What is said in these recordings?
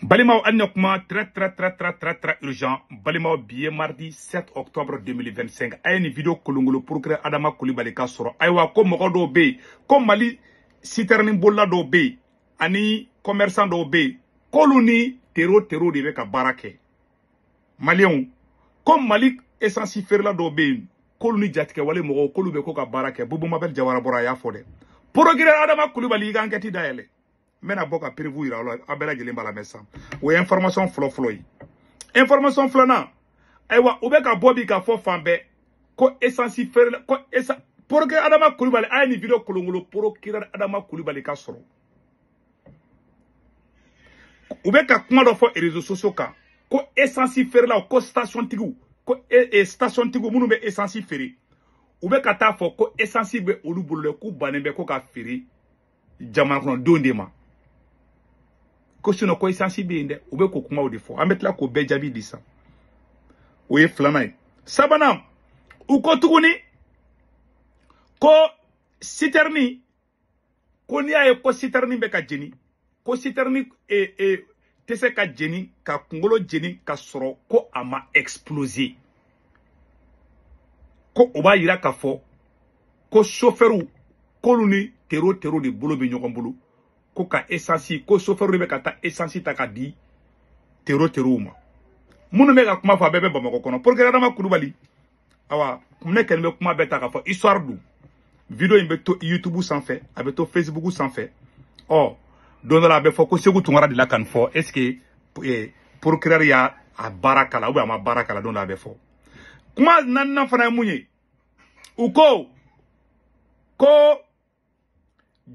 Balimaw, an kuma très très très très très très urgent. Balimaw, bi ye mardi 7 octobre 2025. A ye nin vidéo kolongolo procureur Adama Kulibali ka sɔrɔ. Ayiwa, ko mɔgɔ dɔw bɛ yen, ko Mali citerne bolila dɔw bɛ yen ani commerçant dɔw bɛ yen, k'olu ni terro terro de bɛ ka baara kɛ. Maliyɛnw, ko Mali essence feerela dɔw bɛ yen, k'olu ni jatigɛwale mɔgɔw, k'olu bɛ ko ka baara kɛ. Bubu Mabel Jawara bɔra, a y'a fɔ dɛ. Procureur Adama Kulibali, i ka enquête dayɛlɛ. N bɛna bɔ ka preuve yira aw la, aw bɛɛ lajɛlen b'a lamɛn sisan. O ye information fɔlɔ fɔlɔ ye. Information filanan, ayiwa, u bɛ ka bɔ bi k'a fɔ fan bɛɛ ko essence feerela, ko essence. Procureur Adama Kulibali, a ye nin vidéo kolongolo procureur Adama Kulibali ka sɔrɔ. U bɛ ka kuma dɔ fɔ réseaux sociaux kan ko essence feerelaw, ko station tigiw, ko station tigiw minnu bɛ essence feere, u bɛ ka taa fɔ ko essence bɛ olu bolo dɛ, k'u bannen bɛ ko ka feere jamana kɔnɔdenw de ma, ko sinon ko essence bɛ yen dɛ. U bɛ k'o kumaw de fɔ. An bɛ tila k'o bɛɛ jaabi di sisan. O ye filanan ye. Sabanan, u ko tuguni ko citerne, ko n'i y'a ye ko citerne bɛ ka jeni, ko citerne tɛ se ka jeni ka kunkolo jeni ka sɔrɔ ko a ma exploser, ko o b'a yira k'a fɔ ko chauffeur, k'olu ni terro terro de bolo bɛ ɲɔgɔn bolo, ko ka essence, ko chauffeur de bɛ ka taa essence ta ka di terro terrow ma. Minnu bɛ ka kuma fɔ, a bɛɛ bɛ Bamakɔ kɔnɔ. Procureur Adama Kulibali, awa, ne kɛlen bɛ kuma bɛɛ ta k'a fɔ histoire don. Vidéo in bɛ to YouTube sanfɛ, a bɛ to Facebook sanfɛ. Ɔ, don dɔ la, a bɛ fɔ ko Segu Tunkara de la ka nin fɔ. Est ce que procureur y'a a baara kala ou bien a ma baara kala? Don dɔ a bɛ fɔ. Kuma naaninan fana ye mun ye? U ko ko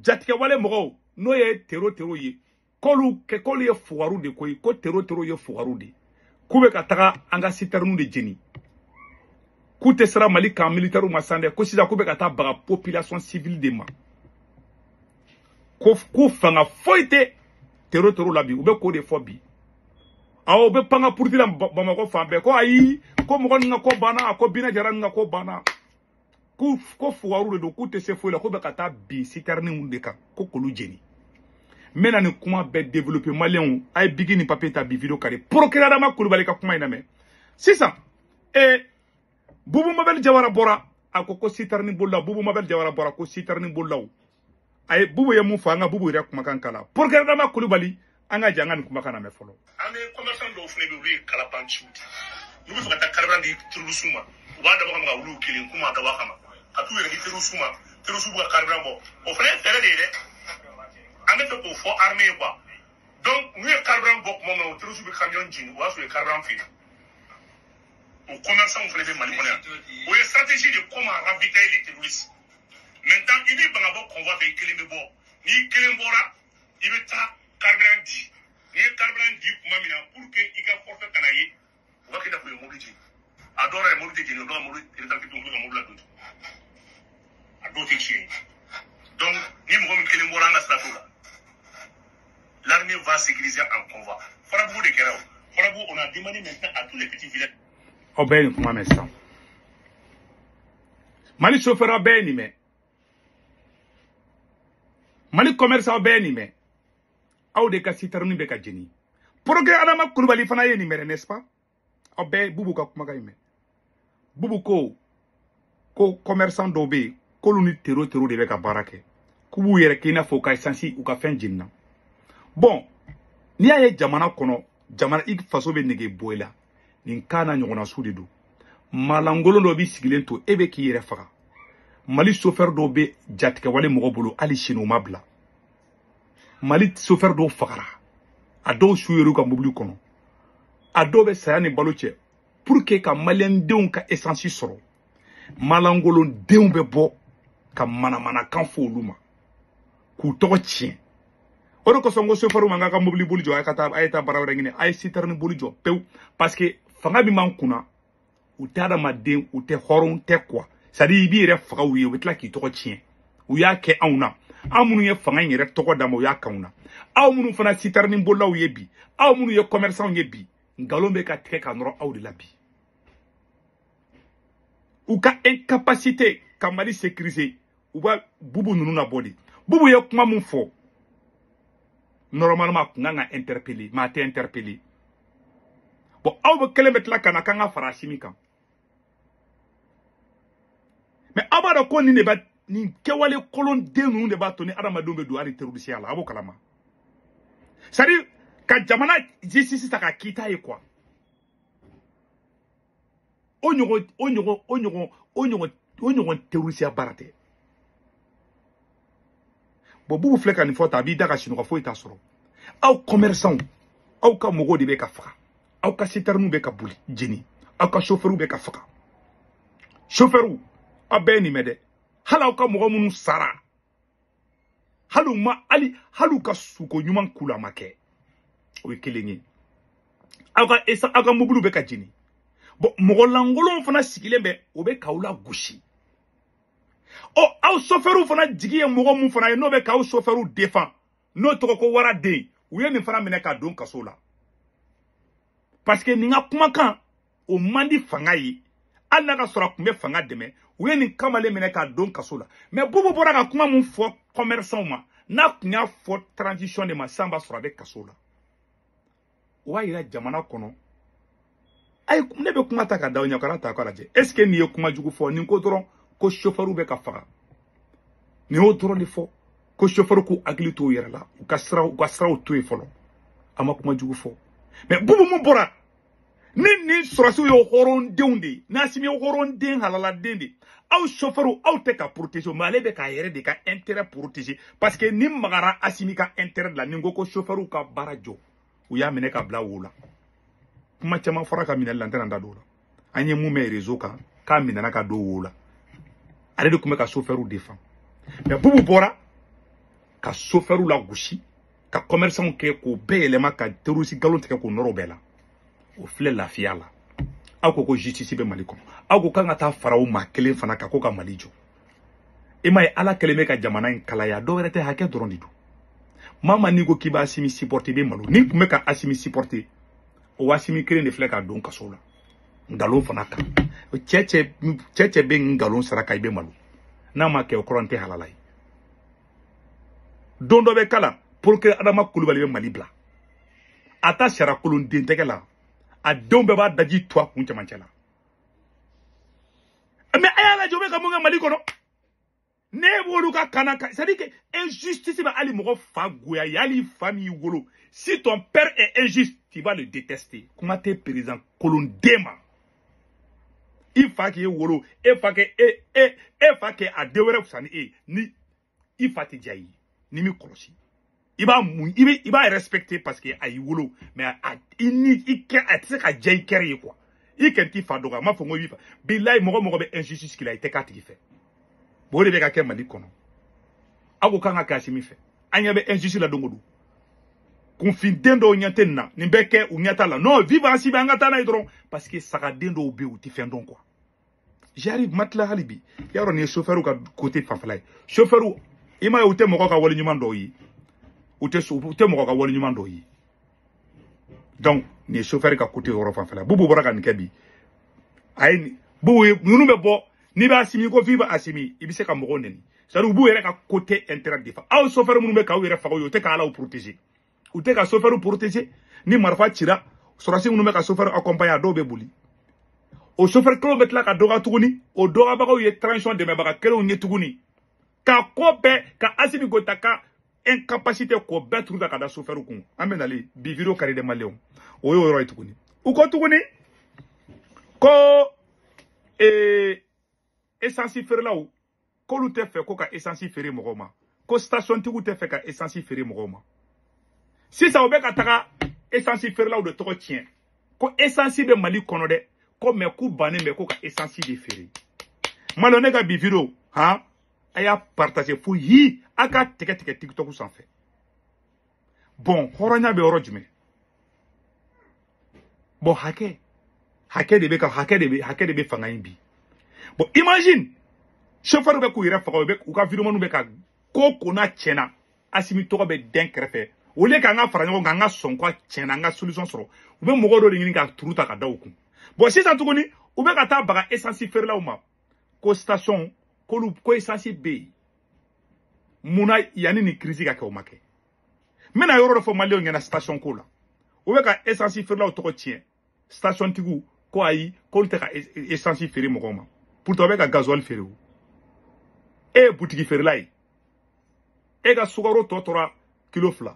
jatigɛwale mɔgɔw, n'o ye terro terro ye, k'olu kɛ, k'olu ye fugaru de koyi, ko terro terro ye fugaru de, k'u bɛ ka taga an ka citernew de jeni, k'u tɛ siran Mali camp militaire ma san dɛ, ko sisan k'u bɛ ka taa baga population civile de ma, ko k'u fanga foyi tɛ terro terro la bi. U bɛ k'o de fɔ bi. Awɔ, u bɛ pan ka puruti la Bamakɔ fan bɛɛ ko ayi, ko mɔgɔ ninnu ka ko banna, ko Bina Jara ninnu ka ko banna, ko ko fugaru de don, k'u tɛ se foyi la, k'u bɛ ka taa bin citernew de kan, ko k'olu jeni. N bɛna nin kuma bɛɛ développer. Maliyɛnw, a ye bic ni papier ta bi, vidéo ka di. Procureur Adama Kulibali ka kuma in lamɛn sisan. Bubu Mabel Jawara bɔra, a ko ko citerne bolila. Bubu Mabel Jawara bɔra ko citerne bolilaw. A ye Bubu ye mun fɔ? An ka Bubu yɛrɛ kumakan kala. Procureur Adama Kulibali, an ka jɛ an ka nin kumakan lamɛn fɔlɔ. An bɛ commerçant dɔw fana bɛ yen, olu ye kalabanciw de. N'u bɛ fɛ ka taa carburant di terroristes ma, u b'a dabɔ kama ka wuli u kelen, k'u m'a dabɔ a kama ka t'u yɛrɛ di terroristes ma, terroristes b'u ka carburant bɔ. O fana ye fɛɛrɛ de ye dɛ. An bɛ fɛ k'o fɔ armée ye quoi. Donc n'u ye carburant bɔ tuma min na, o terroristes bɛ camion jeni, o b'a sɔrɔ u ye carburant feere. O commerçant fana bɛ Mali kɔnɔ yan. O ye stratégie de comment ravitailler les terroristes. Maintenant, i b'i ban ka bɔ convoi fɛ, i kelen bɛ bɔ. N'i kelen bɔra, i bɛ taa carburant di. N'i ye carburant di tuma min na, pour que i ka forfait kana ye, u b'a kɛ i n'a fɔ u ye mobili jeni. A dɔw yɛrɛ, mobili tɛ jeni, o dɔw ka mobili retard tɛ, olu ka mobili ladon. A dɔw tɛ tiɲɛ ye. Donc ni mɔgɔ min kelen bɔra, an ka sira t'o la. L'armée va sécuriser en convoi. Farabugu de kɛra o. Farabugu, on a demandé maintenant à tous les petits villages. Aw bɛɛ ye nin kuma mɛn sisan. Mali chauffeur, aw bɛɛ ye nin mɛn. Mali commerçant, aw bɛɛ ye nin mɛn. Aw de ka citerne bɛ ka jeni. Procureur Adama Kulibali fana ye nin mɛn, n'est-ce pas? Aw bɛɛ Bubu ka kumakan in mɛn. Bubu ko ko commerçant dɔw bɛ yen, k'olu ni terro terro de bɛ ka baara kɛ, k'u b'u yɛrɛ kɛ i n'a fɔ u ka essence, u ka fɛn jenina. Bon, n'i y'a ye jamana kɔnɔ, jamana i faso bɛ nege bɔ i la, nin kan n'a ɲɔgɔnna su de don. Maalankolon dɔ b'i sigilen to, e bɛ k'i yɛrɛ faga. Mali chauffeur dɔw bɛ jatigɛwale mɔgɔ bolo, hali sini u ma bila. Mali chauffeur dɔw fagara, a dɔw su yɛrɛ u ka mobili kɔnɔ, a dɔw bɛ saya ni balo cɛ pour que ka maliyɛndenw ka essence sɔrɔ. Maalankolon denw bɛ bɔ ka manamanakan fɔ olu ma k'u tɔgɔ tiɲɛ. O de kosɔn n ko chauffeur ma, n k'a ka mobili boli jɔ, a ye ka taa, a ye taa baara wɛrɛ ɲini, a ye citerne boli jɔ pewu, parce que fanga min b'an kunna, u tɛ adamaden, u tɛ hɔrɔn tɛ quoi. C'est à dire, i b'i yɛrɛ faga u ye, u bɛ tila k'i tɔgɔ tiɲɛ. U y'a kɛ anw na, an minnu ye fanga in yɛrɛ tɔgɔ d'a ma, u y'a k'anw na. Aw minnu fana citerne bolilaw ye bi, aw minnu ye commerçant ye bi, nkalon bɛ ka tigɛ ka nɔrɔ aw de la bi. U ka incapacité ka Mali sécuriser, u b'a Bubu ninnu nabɔ de. Bubu ye kuma mun fɔ? Normalement a kun kan ka interpeller, mais a tɛ interpeller. Bon, aw bɛ kelen bɛ tila ka na k'an ka fara Assimi kan. Mais aw b'a dɔn ko nin de bɛ nin kɛwale kolonden ninnu de b'a to ni adamadenw bɛ don hali terrorisiya la, a b'o kalama. C'est à dire ka jamana justice ta ka k'i ta ye quoi. O ɲɔgɔn terrorisiya baara tɛ. Bon, Boubou filɛ ka nin fɔ tan, a b'i da ka sunɔgɔ, foyi t'a sɔrɔ. Aw commerçants, aw ka mɔgɔw de bɛ ka faga, aw ka citernes bɛ ka boli jeni, aw ka chauffeurs bɛ ka faga. Chauffeurs, aw bɛɛ ye nin mɛn dɛ. Hali aw ka mɔgɔ minnu sara, hali u ma hali u ka suko ɲuman k'u la, a ma kɛ. O ye kelen ye. Aw ka aw ka mobiliw bɛ ka jeni. Bon, mɔgɔ lankolonw fana sigilen bɛ, o bɛ k'aw lagosi. Ɔ, aw chauffeurs fana jigi ye mɔgɔ mun fana ye, n'o bɛ k'aw chauffeurs défend, n'o tɔgɔ ko waraden, u ye nin fana minɛ ka don kaso la. Parce que nin ka kumakan o man di fanga ye, hali n'a ka sɔrɔ a tun bɛ fanga dɛmɛ, u ye nin kamalen minɛ ka don kaso la. Mais Boubou bɔra ka kuma mun fɔ commerçants ma, n'a tun y'a fɔ transition de ma, sisan b'a sɔrɔ a bɛ kaso la. O b'a yira jamana kɔnɔ. Ayi, ne bɛ kuma ta ka da aw ɲɛ, kana ta k'a lajɛ. Est ce que nin ye kuma jugu fɔ? Nin ko dɔrɔn ko chauffeur bɛ ka faga, nin y'o dɔrɔn de fɔ, ko chauffeur k'u hakili to u yɛrɛ la, u ka siraw to yen fɔlɔ. A ma kuma jugu fɔ. Mais Boubou mun bɔra ni nin sɔrɔsiw ye hɔrɔndenw de ye, n'Assimi ye hɔrɔnden halaladen de ye, aw chauffeur aw tɛ ka protéger, mais ale bɛ k'a yɛrɛ de ka intérêt protéger, parce que ni magara Assimi ka intérêt de la, ni ko chauffeur ka baara jɔ, u y'a minɛ ka bila wo la. Kuma caman fɔra ka minɛli la, n tɛna n da don o la. An ye mun mɛn réseau kan, k'a minɛna ka don wo la. Ale de tun bɛ ka chauffeur défend. Mais Boubou bɔra ka chauffeur lagosi, ka commerçant kɛ k'o bɛɛ yɛlɛma ka terroriste nkalon tigɛ k'o nɔrɔ bɛɛ la. O filɛ lafiya la. Aw ko ko justice bɛ Mali kɔnɔ, aw ko k'an ka taa fara o maa kelen fana kan ko ka Mali jɔ. E m'a ye Ala kɛlen bɛ ka jamana in kalaya, dɔw wɛrɛ tɛ, hakɛ dɔrɔn de don. Maa ma n'i ko k'i b'a Assimi supporter, i bɛ malo. Ni tun bɛ ka Assimi supporter, o Assimi kelen de filɛ ka don kaso la nkalon fana kan. Cɛ cɛ bɛ nkalon saraka, i bɛ malo. N'a ma kɛ o kɔrɔ n tɛ halala ye. Don dɔ bɛ kala pour que Adama Kulubali bɛ Mali bila, a ta sariya kolon den tɛgɛ la, a denw bɛɛ b'a daji to a kun cɛmancɛ la. Mais a y'a lajɛ, o bɛ ka mun kɛ Mali kɔnɔ? Ne b'olu ka kana kan, c'est à dire que injustice bɛ hali mɔgɔ fa goya ye, hali fa min y'i wolo. Si ton père est injuste, tu vas le détester. Kuma tɛ président kolonden ma. I fa k'e wolo, e fa kɛ e fa kɛ a den wɛrɛ fisa ni e ye, ni i fa tɛ diya i ye, n'i m'i kɔlɔsi, i b'a mun, i b'a respecter parce que a y'i wolo, mais a i ni i kɛ a tɛ se ka diya i kɛrɛ ye quoi. I kɛ t'i fa dɔgɔya, n m'a fɔ n ko i b'i fa. Bilayi, mɔgɔ bɛ injustice k'i la, i tɛ k'a tigi fɛ. Bon, o de bɛ ka kɛ Mali kɔnɔ. Aw ko k'an ka kɛ Assimi fɛ, an ɲɛ bɛ injustice la don o don. Kunfinden dɔw ɲɛ tɛ nin na, nin bɛ kɛ u ɲɛ t'a la. Non, vive Assimi, an ka taa n'a ye dɔrɔn, parce que sagaden dɔw bɛ yen, u tɛ fɛn dɔn quoi. J'arrive ma tila hali bi. Yarɔ, nin ye chauffeur ka côté fanfɛla ye. Chauffeur, i m'a ye, u tɛ mɔgɔ ka wale ɲuman dɔw ye, u tɛ mɔgɔ ka wale ɲuman dɔw ye. Donc nin ye chauffeur ka côté yɔrɔ fanfɛla ye. Boubou bɔra ka nin kɛ bi. A ye Boubou ye ninnu bɛ bɔ, n'i bɛ Assimi ko vive Assimi, i bɛ se ka mɔgɔw nɛni. C'est à dire u b'u yɛrɛ ka côté intérêt défend. Aw chauffeur minnu bɛ k'aw yɛrɛ faga, u tɛ ka Ala protéger, u tɛ ka chauffeur protéger. Ni marifa cira, sɔrɔdasi minnu bɛ ka chauffeur accompagner, a dɔw bɛ boli. O chauffeur kelenw bɛ tila ka dɔgɔya tuguni, o dɔgɔyabagaw ye transition dɛmɛbaga kelenw ye tuguni. Ka ko bɛɛ ka Assimi Goïta ka incapacité k'o bɛɛ turu ta ka da chauffeur kun. An bɛ nali bi vidéo kari dɛ maliyɛnw, o y'o yɔrɔ ye tuguni. U ko tuguni ko essence feerelaw k'olu tɛ fɛ ko ka essence feere mɔgɔw ma, ko station tigiw tɛ fɛ ka essence feere mɔgɔw ma. Sisan u bɛ ka taga essence feerelaw de tɔgɔ tiɲɛ, ko essence bɛ Mali kɔnɔ dɛ, ko mais k'u bannen bɛ ko ka essence de feere. Malo, ne ka bi vidéo han, a y'a partager fo yi, a ka tigɛ tigɛ TikTok sanfɛ. Bon, hɔrɔnya bɛ yɔrɔ jumɛn? Bon, hakɛ de bɛ ka hakɛ de bɛ fanga in bi. Bon, imagine chauffeur bɛ k'u yɛrɛ faga, u bɛ u ka vidéoman bɛ ka ko n'a tiɲɛna, Assimi tɔgɔ bɛ den kɛrɛfɛ. Au lieu k'an ka fara ɲɔgɔn kan, an ka sɔn ko tiɲɛna, an ka solution sɔrɔ, u bɛ mɔgɔw dɔ de ɲini ka turu ta ka da u kun. Bon, sisan tuguni u bɛ ka taa baga essence feerelaw ma, ko station k'olu ko essence bɛ yen. Munna yanni ni crise ka kɛ, o ma kɛ? N bɛna yɔrɔ dɔ fɔ maliyɛnw ɲɛna station ko la. U bɛ ka essence feerelaw tɔgɔ tiɲɛ. Station tigiw ko ayi k'olu tɛ ka essence feere mɔgɔw ma. Pourtant u bɛ ka gasoil feere o. E ye butigi feerela ye. E ka sukaro tɔ tora kilo 2.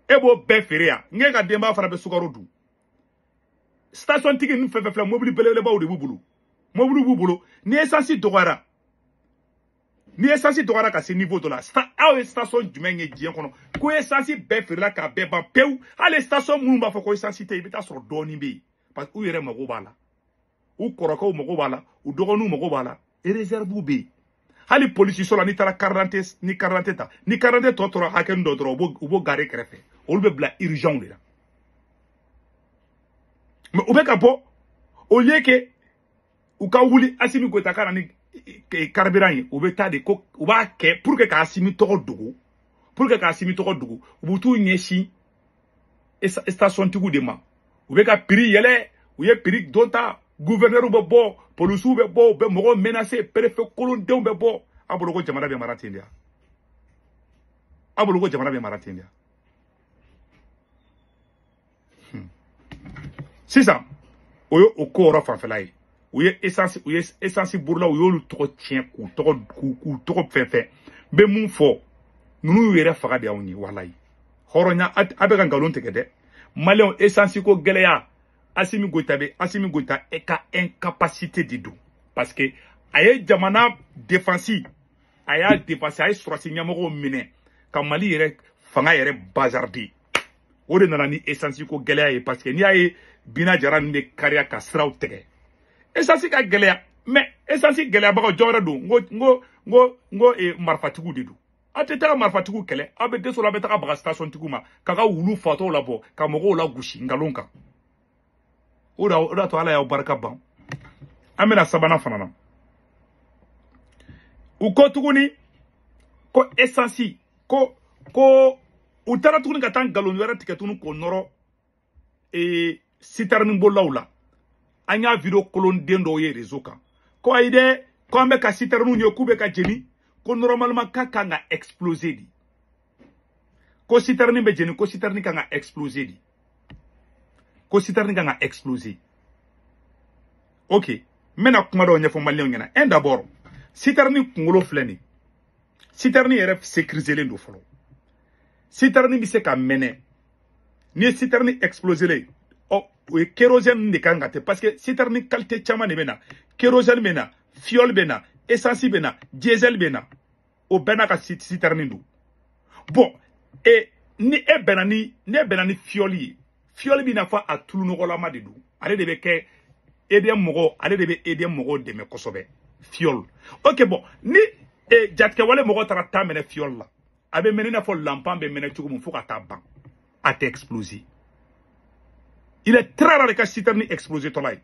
E b'o bɛɛ feere yan. N k'e ka denbaya fana bɛ sukaro dun. Station tigi ninnu fɛn fɛn filɛ mobili belebelebaw de b'u bolo. Mobili b'u bolo. Ni essence dɔgɔyara. Ni essence dɔgɔyara ka se niveau dɔ la, aw ye station jumɛn ye diɲɛ kɔnɔ ko essence bɛɛ feerela k'a bɛɛ ban pewu? Hali station minnu b'a fɔ ko essence tɛ yen, i bɛ taa sɔrɔ dɔɔnin bɛ yen. Parce que u yɛrɛ mago b'a la. U kɔrɔkɛw mago b'a la, u dɔgɔninw mago b'a la. Réserve bɛ yen. Hali polisiso la, n'i taara carte d'identité, ni carte d'identité ta, ni carte d'identité tɔ tora hakɛ dɔ dɔrɔn, u b'o garer kɛrɛfɛ. Olu bɛ bila urgent de la. Mais u bɛ ka bɔ au lieu que u ka wuli Assimi Goïta ka na ni carburant ye, u bɛ taa de ko u b'a kɛ pour que ka Assimi tɔgɔ dogo, pour que ka Assimi tɔgɔ dogo, u b'u t'u ɲɛsin station tigiw de ma. U bɛ ka prix yɛlɛ, u ye prix don ta, gouverneur bɛ bɔ, policiers bɛ bɔ, u bɛ mɔgɔw menacer, préfet kolondenw bɛ bɔ. A bolo ko jamana bɛ mara ten de ya? A bolo ko jamana bɛ mara ten de ya? Sisan o ye o ko yɔrɔ fanfɛla ye. U ye essence burulaw, u y'olu tɔgɔ tiɲɛ, k'u tɔgɔ fɛn fɛn. N bɛ mun fɔ, ninnu y'u yɛrɛ faga de anw ye, walayi. Hɔrɔnya a bɛ ka nkalon tigɛ dɛ. Maliyɛnw, essence ko gɛlɛya, Assimi Goïta bɛ, Assimi Goïta e ka incapacité de don. Parce que a ye jamana défense, a y'a défense, a ye sɔrɔsi ɲɛmɔgɔw minɛ ka Mali yɛrɛ fanga yɛrɛ bazarder. O de nana ni essence ko gɛlɛya ye, parce que n'i y'a ye Bina Jara ninnu bɛ kariya ka siraw tigɛ. Essence ka gɛlɛya, mais essence gɛlɛyabagaw jɔn wɛrɛ don? N ko marifatigiw de don. Aw tɛ taga marifatigiw kɛlɛ, aw bɛ dɛsɛ o la, aw bɛ taga baga station tigiw ma k'a ka wulu fatɔw labɔ ka mɔgɔw lagosi nkalon kan. O de y'a to Ala y'aw barika ban. An bɛna sabanan fana na. U ko tuguni ko essence ko u taara tuguni ka taa nkalon wɛrɛ tigɛ tuguni k'o nɔrɔ citerne bolilaw la. An y'a vidéo kolonden dɔw ye réseau kan. Ko ayi dɛ, ko an bɛ ka citerne ye k'u bɛ ka jeni, ko normalement k'a kan ka exploser de. Ko citerne bɛ jeni, ko citerne kan ka exploser de. Ko citerne kan ka exploser. Ok, n bɛna kuma dɔw ɲɛfɔ maliyɛnw ɲɛna. Un d'abord, citerne kunkolo filɛ nin ye. Citerne yɛrɛ sécurisé don fɔlɔ. Citerne bɛ se ka mɛnɛ. N'i ye citerne explosé, ɔ o ye kérosène de kan ka tɛ, parce que citerne qualité caman de bɛ na. Kérosène bɛ na, fioul bɛ na, essence bɛ na, diesel bɛ na. O bɛɛ n'a ka citerne don. Bon, e ni e bɛnna ni ne bɛnna ni fioul ye, fioul bɛ n'a fɔ a tulu nɔgɔlama de don. Ale de bɛ kɛ EDM mɔgɔw, ale de bɛ EDM mɔgɔw dɛmɛ kosɛbɛ. Fioul. Ok, bon, ni jatigɛwale mɔgɔ taara taa minɛ fioul la, a bɛ mɛnɛ i n'a fɔ lanpan bɛ mɛnɛ cogo min fo ka taa ban. A tɛ exploser. Il est très rare ka citerne exploser tɔla ye.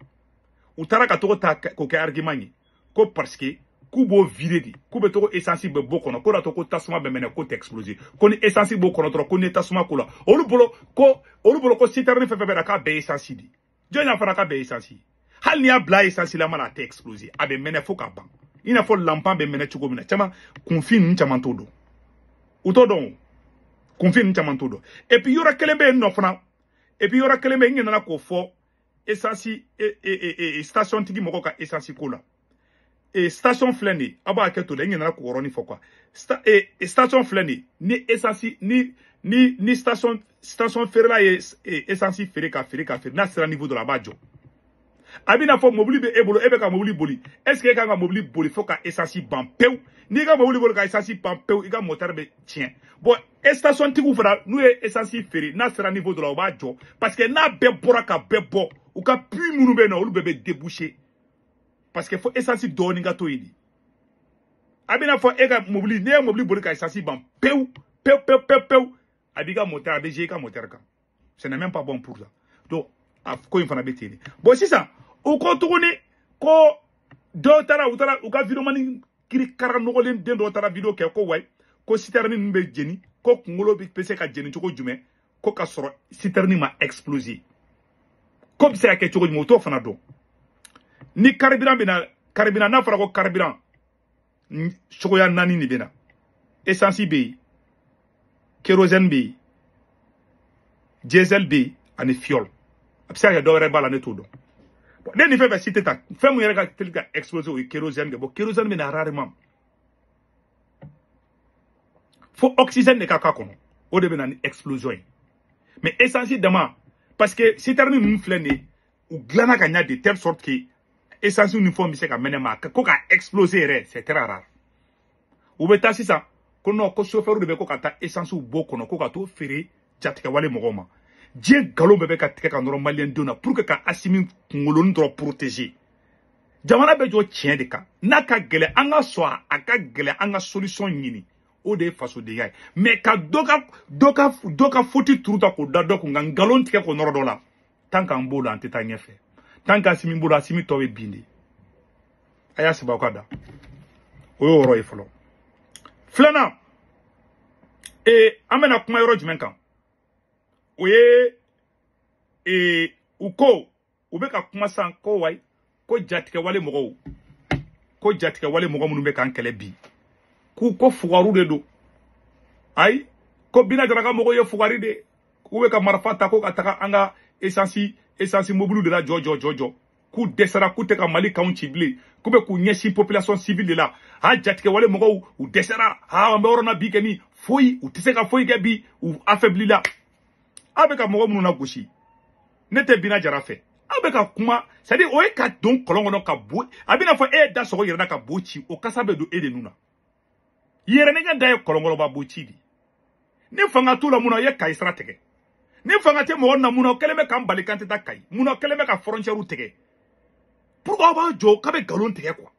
U taara ka togo ta k'o kɛ argument ye. Ko parce que k'u b'o vider de, k'u bɛ togo essence bɛ bɔ kɔnɔ, ko da to ko tasuma bɛ mɛnɛ, k'o tɛ exploser. Ko ni essence b'o kɔnɔ dɔrɔn, ko ni tasuma ko la. Olu bolo ko citerne fɛn fɛn bɛ na k'a bɛɛ ye essence de. Jɔn y'a fɔra k'a bɛɛ ye essence ye? Hali n'i y'a bila essence la mana, a tɛ exploser. A bɛ mɛnɛ fo ka ban. I n'a fɔ lanpan bɛ mɛnɛ cogo min na. Caman kunfin ninnu caman t'o dɔn. U t'o dɔn o. Kunfin ninnu caman t'o dɔn. Et puis yɔrɔ kelen bɛ yen nɔ fana. Et puis yɔrɔ kelen bɛ yen, n nana k'o fɔ essence station tigi mɔgɔw ka essence ko la. Station filɛ nin ye, aw b'a hakɛ to dɛ, n nana k'o yɔrɔnin fɔ quoi. Station filɛ nin ye, ni essence ni station feerela ye essence feere ka feere ka feere, n'a sera niveau dɔ la, a b'a jɔ. A bɛ n'a fɔ mobili bɛ e bolo, e bɛ ka mobili boli, est ce que e kan ka mobili boli fo ka essence ban pewu? N'i ka mobili boli ka essence ban pewu, i ka moteur bɛ tiɲɛ. Bon, station tigiw fana, n'u ye essence feere, n'a sera niveau dɔ la, u b'a jɔ, parce que n'a bɛɛ bɔra ka bɛɛ bɔ, u ka puits minnu bɛ yen nɔ, olu bɛɛ bɛ déboucher, parce que fo essence dɔɔnin ka to yen de. A bɛ n'a fɔ e ka mobili, n'e ye mobili boli ka essence ban pewu pewu pewu pewu pewu, a b'i ka moteur, a bɛ jouer i ka moteur kan. Ce n'est même pas bon pour ça. Donc a ko in fana bɛ ten de. Bon, sisan u ko tuguni ko dɔw taara, u taara u ka vidéoman kirikara nɔgɔlen den dɔw taara vidéo kɛ ko wayi, ko citerne ninnu bɛ jeni, ko kunkolo bɛ se ka jeni cogo jumɛn, ko ka sɔrɔ citerne ma exploser, ko bɛ se ka kɛ cogo jumɛn, u t'o fana dɔn. Ni carburant bɛ na, carburant n'a fɔra ko carburant cogoya 4 de bɛ na. Essence bɛ yen, kérosène bɛ yen, Diesel bɛ yen ani fuel. A bɛ se ka kɛ dɔ wɛrɛ b'a la, ne t'o dɔn. Bon, ne nin fɛn fɛn cité ta, fɛn mun yɛrɛ ka teli ka exploser, o ye kérosène de. Bon, kérosène bɛ na rarement. Fo oxygène de ka k'a kɔnɔ, o de bɛ na ni explosion ye. Mais essence dama, parce que citerne ninnu filɛ nin ye, u dilanna ka ɲa de telle sorte que essence ni fɛnw bɛ se ka mɛnɛ, ma ko ka exploser yɛrɛ, c'est très rare. U bɛ taa sisan ko non, ko chauffeur de bɛ ko ka taa essence bɔ kɔnɔ ko ka t'o feere jatigɛwale mɔgɔw ma. Diɲɛ nkalon bɛɛ bɛ ka tigɛ ka nɔrɔ maliyɛn denw na pour que ka Assimi kunkolonin dɔrɔn protéger. Jamana bɛ jɔ tiɲɛ de kan. N'a ka gɛlɛn, an ka sɔn a ka gɛlɛn, an ka solution ɲini, o de ye fasodenya ye. Mais ka dɔ ka faute turu ta k'o da dɔ kun, ka nkalon tigɛ k'o nɔrɔ dɔ la, tant qu'an b'o la, an tɛ taa ɲɛfɛ. Tant qu'Assimi b'o la, Assimi tɔ bɛ bin de. A y'a sɛbɛn aw ka da, o y'o yɔrɔ ye fɔlɔ. Filanan, an bɛna kuma yɔrɔ jumɛn kan? O ye u ko u bɛ ka kuma sisan ko wayi, ko jatigɛwale mɔgɔw, ko jatigɛwale mɔgɔ minnu bɛ k'an kɛlɛ bi, k'u ko fugariw de don. Ayi, ko Bina Jara ka mɔgɔw ye fugari de, k'u bɛ ka marifa ta ko ka taga an ka essence mobili de la jɔ jɔ jɔ jɔ, k'u dɛsɛra, k'u tɛ ka Mali kanw ci bilen, k'u bɛ k'u ɲɛsin population civile de la. Ha, jatigɛwale mɔgɔw, u dɛsɛra. Ha, an bɛ yɔrɔ na bi kɛ ni foyi, u tɛ se ka foyi kɛ bi, u affaibli la. Aw bɛ ka mɔgɔ minnu lagosi, ne tɛ Bina Jara fɛ. Aw bɛ ka kuma, c'est à dire o ye ka don kɔlɔn kɔnɔ ka bo, a bɛna fɔ e ye da sɔgɔ yɛrɛ la ka bo ci, o kasa bɛ don e de nun na. Yɛrɛ da ye kɔlɔnkɔrɔba bo ci de. Ni fanga t'u la mun na, i ye Kayi sira tigɛ? Ni fanga tɛ mɔgɔ na mun na, o kɛlen bɛ k'an bali k'an tɛ taa Kayi mun na, o kɛlen bɛ ka frontière tigɛ? Pourquoi aw b'a jɔ k'a bɛ nkalon tigɛ quoi?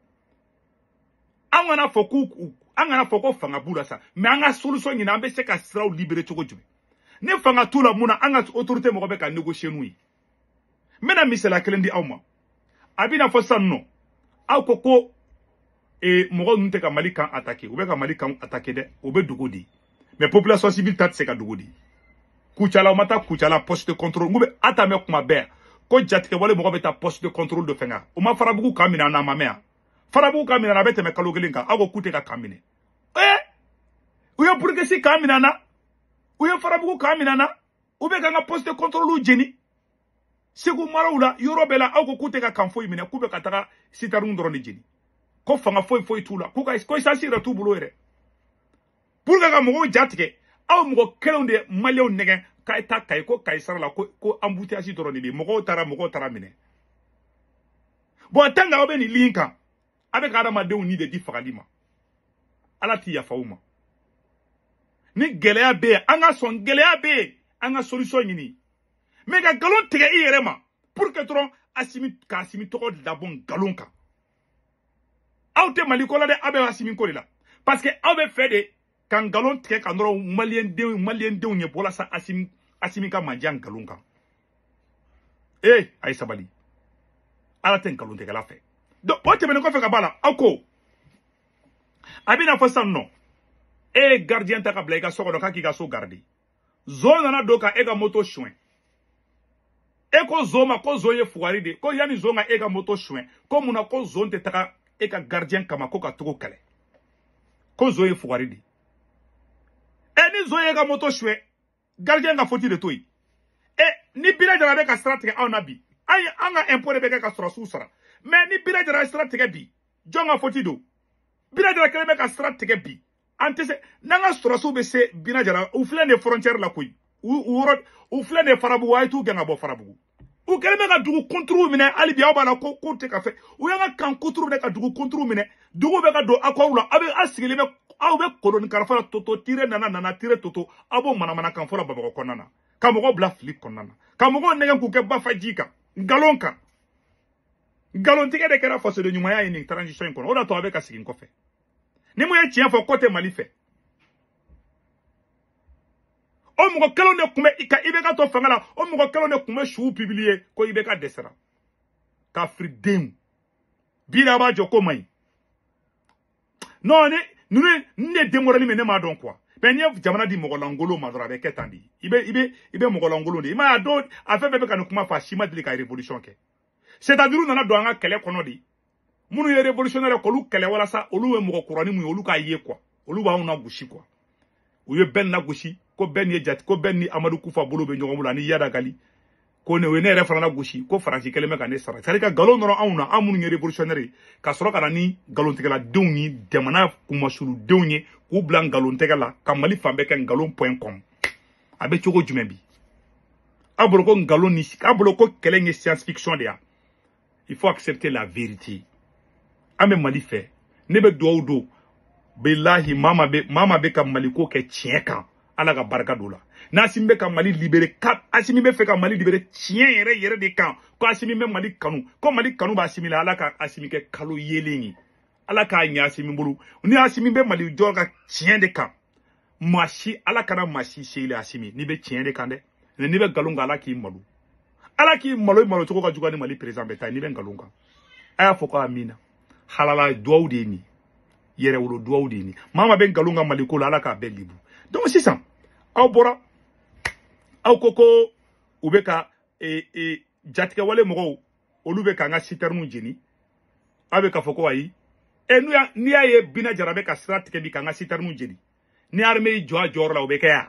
An kana fɔ k'u, an kana fɔ ko fanga b'u la sa, mais an ka solution ɲini, an bɛ se ka siraw libérer cogo jumɛn? Ni fanga t'u la mun na, an ka autorité mɔgɔ bɛ ka négocier n'u ye? N bɛna misaliya kelen di aw ma. A bɛna fɔ sisan nɔ, aw ko ko mɔgɔ ninnu tɛ ka Mali kan attaquer, u bɛ ka Mali kan attaquer dɛ, u bɛ dogo de. Mais population civile ta tɛ se ka dogo de. Kucala, u ma taa Kucala poste de contrôle, n ko bɛ a ta mɛn kuma bɛɛ ko jatigɛwale mɔgɔ bɛ taa poste de contrôle dɔ fɛn kan. U ma Farabugu kan minɛ, a n'a ma mɛn yan. Farabugu kan minɛ, a bɛ tɛmɛ kalo kelen kan, aw ko k'u tɛ ka kan minɛ. U ye Burukesi kan minɛ an na, u ye Farabugu kan minɛ an na, u bɛ k'an ka poste de contrôle jeni Segu maraw la, yɔrɔ bɛɛ la. Aw ko k'u tɛ ka kan foyi minɛ, k'u bɛ ka taga citerne dɔrɔn de jeni, ko fanga foyi foyi t'u la, k'u ka ko essence yɛrɛ t'u bolo yɛrɛ, pour que ka mɔgɔw ja tigɛ. Aw mɔgɔ kelenw de maliyɛnw nɛgɛn k'a ye taa Kayi, ko Kayi sara la, ko embouteillage dɔrɔn de bɛ yen, mɔgɔw taara, mɔgɔw taara minɛ. Bon, tant que aw bɛ nin ligne kan, a bɛ ka adamadenw ni de di fagali ma, Ala ti yafa aw ma. Ni gɛlɛya bɛ yen, an ka sɔn gɛlɛya bɛ yen, an ka solution ɲini. Mais ka nkalon tigɛ i yɛrɛ ma pour que dɔrɔn Assimi, ka Assimi tɔgɔ labɔ nkalon kan, aw tɛ Mali ko la dɛ, aw bɛ Assimi ko de la, parce que aw bɛ fɛ de ka nkalon tigɛ ka nɔrɔ maliyɛn denw ye walasa Assimi ka mandiya nkalon kan. Ee, a ye sabali, Ala tɛ nkalon tigɛla fɛ. Donc o tɛmɛnen kɔfɛ ka b'a la, aw ko a bɛna fɔ sisan nɔ, e ye gardien ta ka bila i ka so kɔnɔ k'a k'i ka so garder, zon nana don ka e ka moto suɲɛ. E ko zon ma ko zon ye fugari de, ko yanni zon ka e ka moto suɲɛ, ko munna ko zon tɛ taga e ka gardien kama ko ka togo kɛlɛ, ko zon ye fugari de? E ni zon ye e ka moto suɲɛ, gardien ka faute de to yen. E ni Bina Jara bɛ ka sira tigɛ anw na bi, an ye an ka impôt de bɛ kɛ ka sɔrɔsiw sara. Mais ni Bina Jara ye sira tigɛ bi, jɔn ka faute don? Bina Jara kɛlen bɛ ka sira tigɛ bi, an tɛ se n'an ka sɔrɔsiw bɛ se Bina Jara. U filɛ nin ye frontière la koyi, u yɔrɔ u filɛ nin ye Farabugu, a ye t'u gɛn ka bɔ Farabugu. U kɛlen bɛ ka dugu kunturu minɛ hali bi, aw b'a la ko k'u tɛ ka fɛ. U y'an ka kan kunturu minɛ, ka dugu kunturu minɛ, dugu bɛ ka don accord la. Aw bɛ aw sigilen bɛ, aw bɛ koloni karafa la, toto tire nana nana tire toto, aw b'o manamanakan fɔ la Bamakɔ kɔnɔna na, ka mɔgɔw bila fili kɔnɔna na, ka mɔgɔw nɛgɛn k'u kɛ bafaji kan, nkalon kan. Nkalontigɛ de kɛra fasoden ɲumanya ye nin transition in kɔnɔ. O de y'a to a bɛ ka segin kɔfɛ. Ni mun ye tiɲɛ fɔ ko tɛ Mali fɛ, o mɔgɔ kelenw de tun bɛ ka IBK to fanga la, o mɔgɔ kelenw de tun bɛ suw publier ko IBK dɛsɛra ka firi denw bi la, a b'a jɔ ko man ɲi. Non, ni ninnu ni de den min ne m'a dɔn quoi. Mais n'i ye jamana di mɔgɔ lankolon ma dɔrɔn, a bɛ kɛ tan de. I bɛ mɔgɔ lankolon de, i m'a ye a dɔw a fɛn fɛn bɛ ka nin kuma fɔ, a si ma deli ka révolution kɛ. C'est à dire u nana don an ka kɛlɛ kɔnɔ de, minnu ye révolutionnaire k'olu kɛlɛ walasa olu ye mɔgɔ kuranin mun ye, olu k'a ye quoi, olu b'anw na gosi quoi. U ye bɛɛ na gosi. Ko Ben ye jati ko Ben ni Amadou Koufa bolo bɛ ɲɔgɔn bolo ani Iyad Ag Ghali ko ne o ye ne yɛrɛ fana la gosi ko Faransi kɛlen bɛ ka ne sara. C'est à dire ka nkalon nɔrɔ anw na, an minnu ye révolutionnaire ye, ka sɔrɔ ka na ni nkalontigɛladenw ni jamana kunmasuludenw ye k'u bila nkalontigɛ la ka Mali fan bɛɛ kɛ nkalon point com. A bɛ cogo jumɛn bi? Aw bolo ko nkalon ni aw bolo ko kɛlɛ in ye science fiction de ya. Il faut accepter la vérité. An bɛ Mali fɛ, ne bɛ dugawu don bilahi mama bɛ ka Mali ko kɛ tiɲɛ kan, Ala ka barika don la. N'Asimi bɛ ka Mali libérer, Asimi bɛ fɛ ka Mali libérer tiɲɛ yɛrɛ yɛrɛ de kan, ko Asimi bɛ Mali kanu, ko Mali kanu b'Asimi la, Ala ka Asimi kɛ kalo yeelen ye, Ala k'a ɲɛ Asimi bolo. Ni Asimi bɛ Mali jɔ ka tiɲɛ de kan, maa si Ala kana maa si se i la Asimi, n'i bɛ tiɲɛ de kan dɛ, n'i bɛ nkalon kan Ala k'i malo, Ala k'i malo, i malo cogo ka jugu ni Mali président bɛ taa, n'i bɛ nkalon kan. A y'a fɔ ko amina, halala duwawu de ye nin, yɛrɛwolo duwawu de ye nin. Maa maa bɛ nkalon kan Mali ko la, Ala k'a bɛɛ libu. Donc sisan aw bɔra aw ko ko u bɛ ka jatigɛwale mɔgɔw olu bɛ k'an ka citernes jeni, aw bɛ k'a fɔ ko ayi. N'i y'a ye Bina Jara bɛ ka sira tigɛ bi k'an ka citernes jeni, ni armée y'i jɔ a jɔyɔrɔ la o bɛ kɛ yan.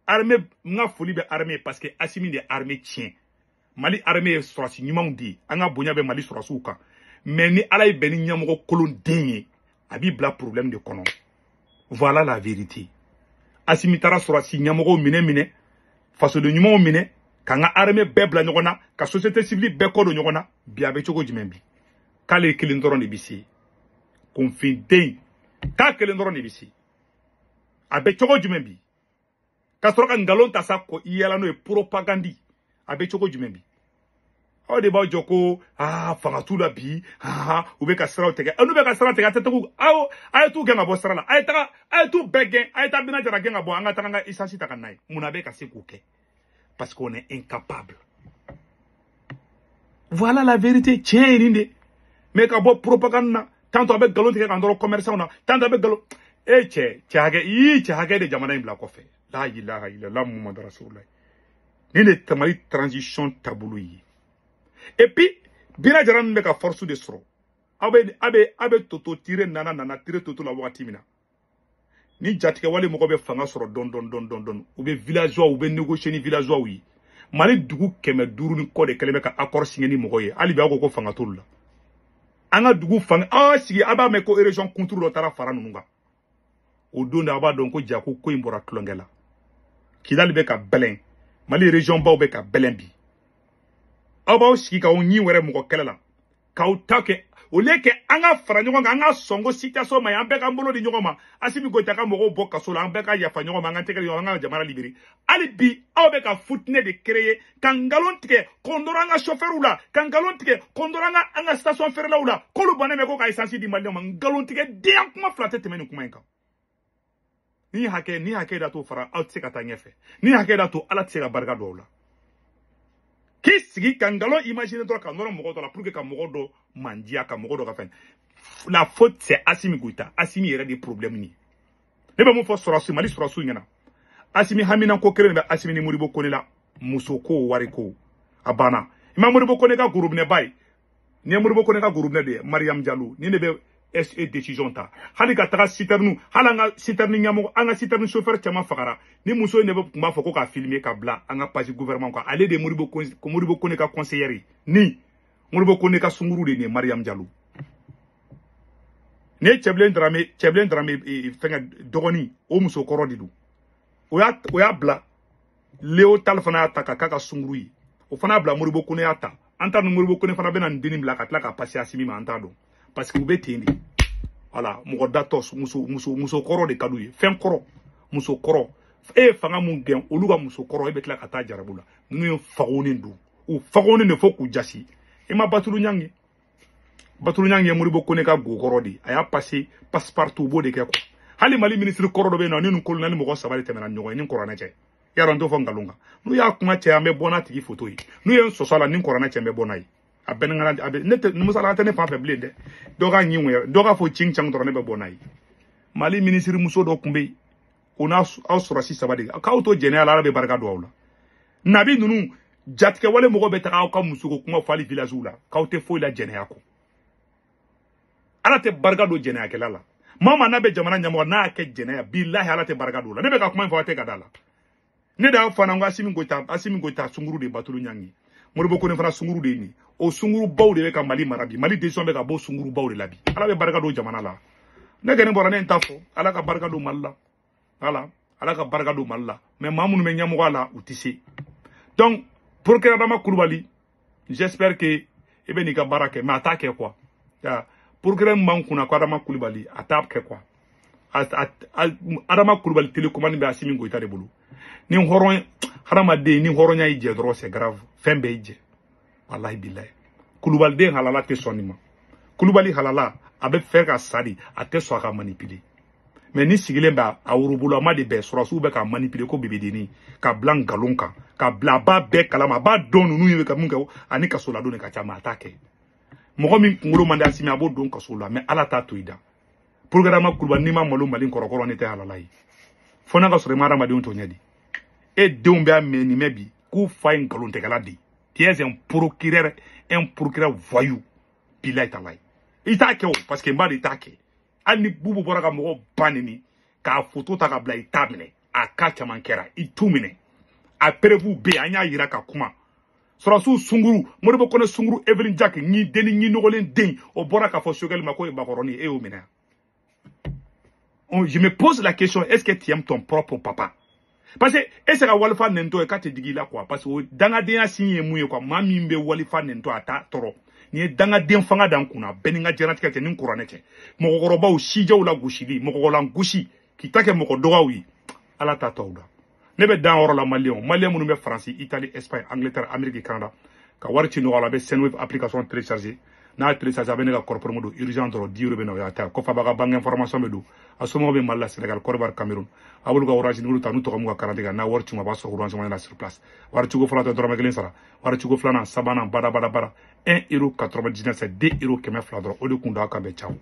Armée, n ka foli bɛ armée parce que Asimi de ye armée tiɲɛ. Mali armée ye sɔrɔsi ɲumanw de ye, an ka bonya bɛ Mali sɔrɔsiw kan. Mais ni Ala ye bɛn ni ɲɛmɔgɔ kolonden ye, a b'i bila problème de kɔnɔ. Voilà la vérité. Asimi taara sɔrɔsi ɲɛmɔgɔw minɛ, fasoden ɲumanw minɛ, k'an ka armée bɛɛ bila ɲɔgɔn na, ka société civile bɛɛ kɔ don ɲɔgɔn na. Bi a bɛ cogo jumɛn bi? K'ale kelen dɔrɔn de bɛ se. Kunfinden, k'a kelen dɔrɔn de bɛ se. A bɛ cogo jumɛn bi? Ka sɔrɔ ka nkalon ta sa ko i yɛlɛ n'o ye propagande. A bɛ cogo jumɛn bi? Aw de b'aw jɔ ko fanga t'u la bi, u bɛ ka siraw tigɛ. N'u bɛ ka sira tigɛ, a tɛ tugu aw, a ye t'u gɛn ka bɔ sira la, a ye taga, a ye t'u bɛɛ gɛn, a ye taa Bina Jara gɛn ka bɔ, an ka taga an ka essence ta ka n'a ye. Mun na bɛ ka se k'o kɛ? Parce qu'on est incapable. Voilà la vérité. Tiɲɛ ye nin de. Mais ka bɔ propagande na, tantôt a bɛ nkalon tigɛ k'an tɔɔrɔ commerçant na, tantôt a bɛ nkalon. Cɛ, cɛ hakɛ, ii cɛ hakɛ de jamana in bila kɔfɛ. La ilaha illallah Muhammadu Rasulullah. Nin de Mali transition taabolo ye. Et puis, Bina Jara ninnu bɛ ka force de sɔrɔ. Aw bɛ toto tire nana tire toto la wagati min na. Ni jatigɛwale mɔgɔ bɛ fanga sɔrɔ dɔn dɔn dɔn dɔn dɔn, u bɛ villageois, u bɛ négocier ni villageois ye. Mali dugu 500 ni kɔ de kɛlen bɛ ka accord signer ni mɔgɔ ye. Hali bi aw ko ko fanga t'olu la. An ka dugu fanga, aw sigi a b'a mɛn ko région kunturu dɔ taara fara ninnu kan. O don de a b'a dɔn ko ja ko in bɔra tulonkɛ la. Kidali bɛ ka bɛlɛn, Mali région baw bɛ ka bɛlɛn bi. Aw b'aw sigi k'aw ɲin wɛrɛ mɔgɔ kɛlɛ la, k'aw ta kɛ au lieu que an ka fara ɲɔgɔn kan, an ka sɔn ko situation ma ɲi, an bɛɛ k'an bolo di ɲɔgɔn ma. Asimi Goïta ka mɔgɔw bɔ kaso la, an bɛɛ ka yafa ɲɔgɔn ma, an ka tɛgɛ di ɲɔgɔn ma, an ka jamana libérer. Hali bi aw bɛ ka futinɛ de créer, ka nkalon tigɛ k'o nɔrɔ an ka chauffeur la, ka nkalon tigɛ k'o nɔrɔ an ka station feerelaw la, k'olu bannen bɛ ko ka essence di maliyɛnw ma. Nkalon tigɛ den kuma fila tɛ tɛmɛ nin kuma in kan. Ni hakɛ da t'o fara, aw tɛ se ka taa ɲɛfɛ. Ni hakɛ da to, Ala tɛ se ka barika don aw la. K'i sigi ka nkalon imaginer dɔrɔn ka nɔrɔ mɔgɔ dɔ la pour que ka mɔgɔ dɔ mandiya, ka mɔgɔ dɔ ka fɛn. La faute c'est Asimi Goïta. Asimi yɛrɛ de ye problème ye. Ne bɛ mun fɔ sɔrɔsi, Mali sɔrɔsiw ɲɛna. Asimi haminanko kelen de bɛ Asimi ni Modibo Kone la. Muso ko, wari ko. A banna. I ma Modibo Kone ka gorobinɛba ye. Ni ye Modibo Kone ka gorobinɛ de ye, Mariam Diallo. Ni ne bɛ SE décision ta. Hali ka taga citerne, hali an ka citerne ɲɛmɔgɔ, an ka citerne chauffeur caman fagara. Ni muso in de bɛ tun b'a fɔ ko k'a filmer ka bila an ka page gouvernement kan. Ale de ye Modibo Kone ka conseillère ye. Ni Modibo Kone ka sunkuru de ye Mariam Diallo. Ni ye Cɛbilen Darame fɛngɛ dɔgɔnin, o muso kɔrɔ de don. O y'a bila Léo Tall fana y'a ta ka k'a ka sunkuru ye. O fana y'a bila Modibo Kone y'a ta. An t'a dɔn Modibo Kone fana bɛna nin dennin bila ka tila ka passer Asimi ma, an t'a dɔn. Parce que u bɛ ten de. Voilà, mɔgɔ datɔ, muso kɔrɔ de ka d'u ye. Fɛn kɔrɔ, muso kɔrɔ. E ye fanga mun gɛn, olu ka muso kɔrɔ, e bɛ tila ka taa jarabu la. Ninnu ye fagonnen don. U fagonnen de fo k'u jasi. I ma Batulu Ɲangi. Batulu Ɲangi ye Modibo Kone ka go kɔrɔ de ye. A y'a passé passe-partout, u b'o de kɛ quoi. Hali Mali ministre kɔrɔ dɔ bɛ yen nɔ, ni colonel mɔgɔ saba de tɛmɛna ɲɔgɔn ye ni kuranɛ cɛ. Yarɔ n t'o fɔ nkalon kan. N'u y'a kuma cɛ, an bɛ bɔ n'a tigi photo ye. N'u ye n sɔsɔ a la, ni kuranɛ cɛ, n bɛ bɔ n'a ye. A bɛɛ ni a bɛ ne tɛ musala tɛ ne fan fɛ bilen dɛ. Dɔ k'a ɲin ŋɛɲɛ, dɔ k'a fɔ cin can dɔrɔn ne bɛ bɔ n'a ye. Mali ministre muso dɔ tun bɛ yen, o n'a aw sɔrɔsi saba de k'aw to jɛnɛya la, Ala bɛ barika don aw la. Nabi ninnu jatigɛwale mɔgɔ bɛ taga aw ka musoko kuma fɔ hali village la, k'aw tɛ foyi la jɛnɛya kɔ. Ala tɛ barika don jɛnɛyakɛla la. Maa n'a bɛ jamana ɲɛmɔgɔ n'a y'a kɛ jɛnɛya bilahi ala tɛ barika don o la. Ne bɛ ka kuma in fɔ a tɛ ka da la. Ne de y'a fɔ an ko Asimi Goyita sunkuru de Batulu Ɲangi. Modibo Kone fana sunkuru de ye nin. O sunkurubaw de bɛ ka Mali mara bi. Mali décision bɛ ka bɔ sunkurubaw de la bi. Ala bɛ barika don jamana la. Ne kɔni bɔra ne ye n ta fɔ. Ala ka barika don Mali la. Voilà. Ala ka barika don Mali la. Mais maa minnu bɛ ɲɛmɔgɔya la u tɛ se. Donc procureur Adama Kulubali, j'espère que i bɛ n'i ka baara kɛ mais a t'a kɛ quoi. Procureur min b'an kunna ko Adama Kulubali a t'a kɛ quoi. Adama Kulubali télécommande bɛ Asimi Goyita de bolo. Ni hɔrɔn hadamaden ni hɔrɔnya y'i jɛ dɔrɔn c'est grave, fɛn bɛɛ y'i jɛ. Walahi bilahi. Kulubaliden halala tɛ sɔn nin ma. Kulubali halala a bɛ fɛ ka sa de, a tɛ sɔn a ka manipuler. Mais ni sigilen bɛ a worobolama de bɛɛ sɔrɔsiw bɛ ka manipuler ko bebedennin ka bila nkalon kan ka bila a b'a bɛɛ kalama a b'a dɔn ninnu ye ka mun kɛ ani kasoladon de ka ca mais a t'a kɛ. Mɔgɔ min kunkolo man di Asimi a b'o don kaso la mais ala t'a to i da. Programme Kulubali n'i ma malo Mali kɔrɔkɔrɔ ne tɛ halala ye. Fo n'a ka sɔrɔ i ma hadamadenw tɔɲɛ de. E denw bɛ a mɛn nin mɛn bi k'u fa ye nkalontigɛla de ye. Tu es un procureur voyou. Bilahi talahi. I t'a kɛ o parce que n b'a dɔn i t'a kɛ. Hali ni Bubu bɔra ka mɔgɔw ba neni k'a photo ta ka bila i t'a minɛ. A ka caman kɛra i t'u minɛ. A preuve bɛ yen an y'a yira ka kuma. Sɔrɔsiw sunkuru Modibo Kone sunkuru Evelyn Jack ni denni ɲi nɔgɔlen den o bɔra k'a fɔ Sogɛli ma k'o ye bakɔrɔni ye e y'o minɛ. Je me pose la question, est-ce que tu aimes ton propre papa? Parce que e se ka walifa nɛntɔ ye k'a tɛ digi i la quoi. Parce que o dangadenya sin ye mun ye quoi. Maa min bɛ walifa nɛntɔ a t'a tɔɔrɔ. Nin ye dangaden fanga d'an kunna bɛɛ ni n ka diɲɛlatigɛ cɛ ni n kuranɛ cɛ. Mɔgɔkɔrɔbaw sijɛw la gosili mɔgɔkɔrɔla gosi k'i ta kɛ mɔgɔ dɔgɔw ye. Ala t'a tɔw da. Ne bɛ dan yɔrɔ la maliyɛnw maliyɛn minnu bɛ Faransi, Italie, Espagne, Angleterre, Amérique, Canada ka wari ci nɔgɔya la a bɛ Sendwave application télécharger. N'a télécharger a bɛ ne ka code promo don urgent dɔrɔn 10 euros bɛ na o y'a ta kɔfɛ a b'a ka banque information bɛ don a somɔgɔw bɛ Mali la Sénégal, Côte d'Ivoire, Cameroun a b'olu ka orange numéro ta n'u tɔgɔ m'u ka carte kan n'a wari ci ma a b'a sɔrɔ orange money la sur place. Wari ciko fɔlɔ tɛ dɔrɔmɛ kelen sara wari ciko filanan sabanan bada bada bada 1,99 euro c'est 2 euros 200 dɔrɔn o de kun don a kan bɛn ciao.